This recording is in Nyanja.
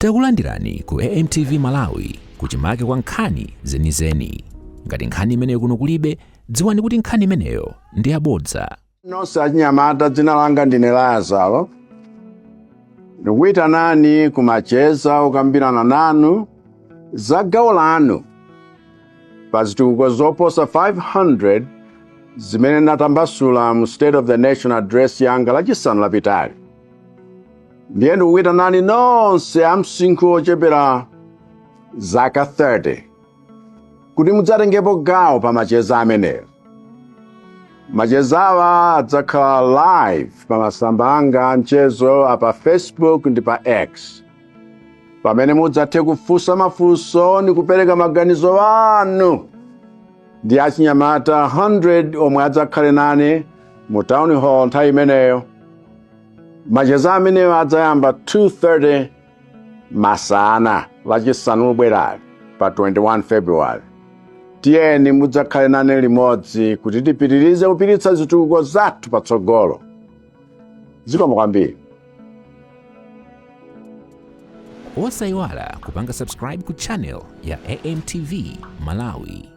Takulandirani ku AMTV Malawi kuchimake kwa nkhani zenizeni. Ngati nkhani imeneyo kuno kulibe, dziwani kuti nkhani imeneyo ndi yabodza. Nonse achinyamata, dzina langa ndine Lazaro. Ndikuyitanani kumacheza okambirana nanu za gawo lanu pa zitukuko zoposa 500 zimene natambasula mu State of the Nation Address yanga Lachisanu lapitali. Ndiye ndikukuyitanani nonse a msinkhu ochepera zaka 30 kuti mudzatengepo gawo pa macheza amenewo. Machezawa adzakhala live pa masamba anga a mchezo a pa Facebook ndi pa X, pamene mudzathe kufunsa mafunso ndi kupereka maganizo anu ndi achinyamata 100 omwe adzakhale nane mu town hall nthawi imeneyo. Macheza amenewo adzayamba 2:30 masana Lachisanu lobwerali pa 21 February. Tiyeni mudzakhale nane limodzi kuti tipitirize kupititsa zitukuko zathu patsogolo. Zikomo kwambiri. Osayiwala kupanga subscribe ku channel ya AMTV Malawi.